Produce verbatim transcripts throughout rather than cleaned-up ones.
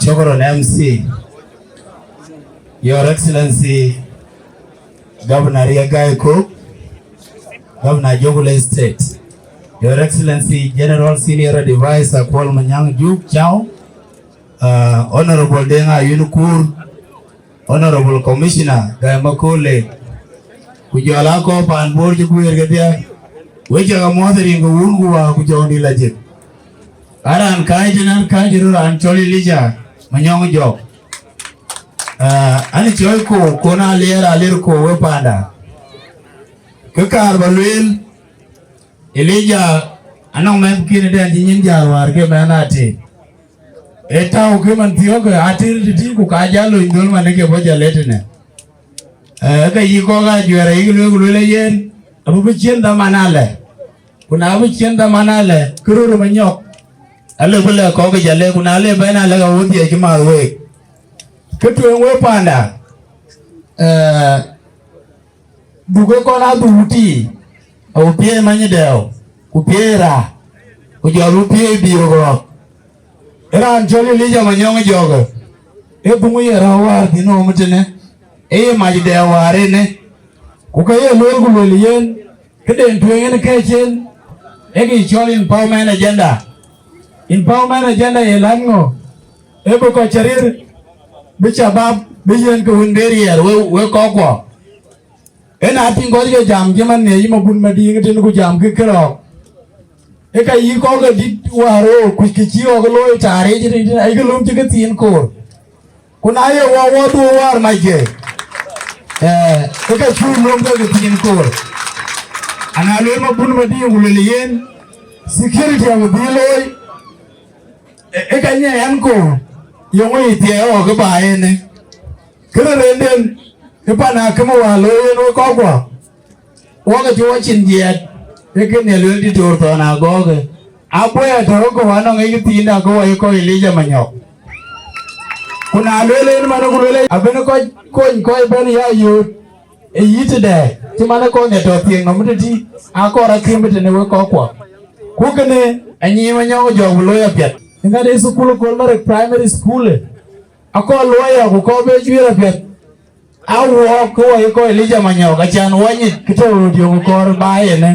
Tokoro M C, Your Excellency Governor Riek Gai Kok, Governor Jonglei State, Your Excellency General Senior Advisor Kuol Manyang Juuk Chau, uh, Honorable Deng Ayuen Kur, Honorable Commissioner Gai Makole, ku jɔl a kɔc paan Bor cï guëër kedhie, wek cä ke muɔ̈th rin ke wun ku wä ku jɔŋdït la jik. Aran kääc tënë kääc röt raan cɔl Elijah Manyɔŋ Jɔk. Ah, an cɔl ko, kɔn a liɛɛr a lir ko we panda. Kë kaar ba lueel, Elijah anɔŋ mɛnhkïn dɛn cï nyin jäl wäär ke mɛn atit. Ee tau ke man thiɔ̈k atir tïtï ku ka jal lony dhöl man ke bɔ̈ jal ëtënë. Eh, ke yï kɔk ajuɛɛr ayï lueel ku lueel yen, abï bï cien dhaman alɛ. Ku na bï cien dhaman alɛ, kë röt Manyɔk, ale bï lɛ kɔk jal le, ku na le bɛn alɛ ka wodhie cï math week. Kë tueŋ we panda, eh, duk ë kɔn adhuk tiic, awu piëëi many dɛɛu, ku piëëi raar, ku jɔl bï piëëi biöök ɣɔ̈k. Ë raan cɔl Elijah Manyɔŋ Jɔk, ë buŋ ye rɔ̈u wäär thïn nɔm tënë, ë ye mac dɛɛu wäär ënë, ku ke ye lueel ku lueel yen, këden tueŋ en kɛ̈ɛ̈c en, ë kë cɔl empowerment agenda. Empowerment agenda ye lät ŋö? Ë bï kɔc cä rir, bï shabab, bï yen ke wën bï riɛɛr, we, we kɔckuɔ. Ëna tïŋ kɔc ke jam cï man ŋiɛc yï Mabun Madiŋ tënë ku jam kë kërɔɔk. Ë ka yï kɔk ke dït wäär ɣöö kuc kë cï ɣɔk looi taaric tënë tënë ayï ke löm cï ke thiin koor. Ku na ye wɔ wɔ dhuöör wäär mac ke, eh, ë ka cuk löm ke ke thiin koor. Ana lueel Mabun Madiŋ ku lueel yen, security abï dhil looi, ë, ë ka nyiɛɛn koor, yöŋö yï thiɛɛi ɣɔk ë ba ënë. Kërë rënden, ë pan akëmë wäär looi yen wek kɔckuɔ, wok acï wɔ cin jiɛɛt, ee kën ye lueel Diktor Thɔn Agɔɔkë, abuɔi atɔ̈ ke kɔ̈u anɔŋ ë yï thiinda ke wɔ ye kɔc Elijah Manyɔk. Ku na lueel en man ku lueel abïn kɔc kony kɔc bɛ̈n ya yööt, ë yï tëde, cï man ë kɔc ë tɔ̈ thiëŋ nɔm tëtï, akɔɔr akïm bï tënë wek kɔckuɔ. Ku kënë anyiim Manyɔk Jɔk bï looi apiɛth. Ëŋadï thukul ë Kolmarek Primary School, akɔɔr luɔi ya ku kɔɔr bï juiir apiɛth. Awuɔɔk ke wɔ ye kɔc Elijah Manyɔk, acan wɔ nyic kë tɔ̈ ɣööt yöŋ kɔɔr ba yen ë.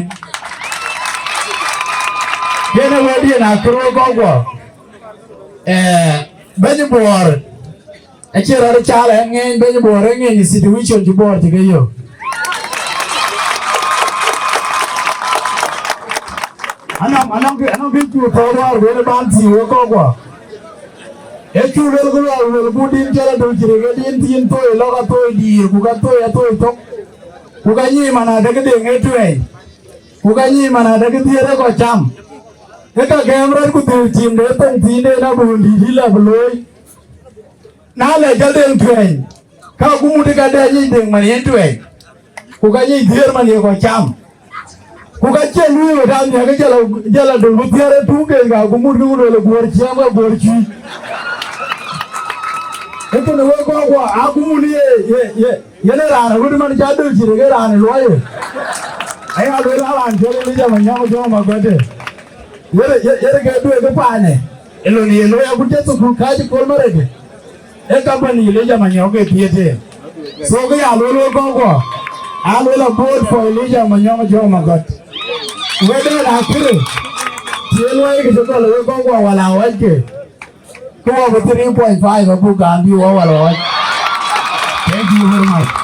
Yen ë wɛ̈tdiɛn akër wek kɔckuɔ. Eh, bɛ̈ny Buɔɔr, acïn rɔt cal ë ŋeeny, bɛ̈ny Buɔɔr ë ŋeeny ë situation cï Buɔɔr cï ke yök. Anɔŋ, anɔŋ kë, anɔŋ kë cuk thɔ̈ɔ̈r wäär wën ë ban thii wek kɔckuɔ. Ee cuk luel ku luel, luel ku din cɔl Adöl Cïrïk, ee din thiin thoi lɔk athoi diir, ku ka thoi athoi thok. Ku ka nyic man adekï deŋ ë tuɛɛny. Ku ka nyic man adekï dhiëër ë kɔc cam. Ë ka gɛ̈ɛ̈m rɔt ku dhil tim de thoŋ thiin de na bï wëndït dït la bï looi. Na lɛ jɔ deŋ tuɛɛny, ka ku mut ë ka dɛ nyic deŋ man yen tuɛɛny. Ku ka nyic dhiëër man ye kɔc cam. Ku ka cie luui ɣöt amiäk, jɔl a, jɔl a döŋ bï thiäär ë tuŋ keek, ka ku mut kë ku lueel guöör ciɛɛm ka guöör cuic. Ee kënë wek kɔckuɔ, a ku mut ye, ye, ye, yen ee raan ë ɣöt man cä döl cït ke raan ë luɔi ye. Aya lueel a raan cɔl Elijah Manyɔk Jɔk Magɔ̈t. Yen, yen, yen ke duëë ke paanë. Ë lon ye looi agut cä thukul kääc ë Kolmarek. Ee company Elijah Manyɔk ke thiëëth en. So, kë ya lueel wek kɔckuɔ, a lueel a vote for Elijah Manyɔk Jɔk Magɔ̈t. Wek dɛn akërë, cie luɔi kë cï gɔl wek kɔckuɔ wala awäc ke. Kë wɔ bï three point five abuk gam bï wɔ wala awäc. Thank you very much.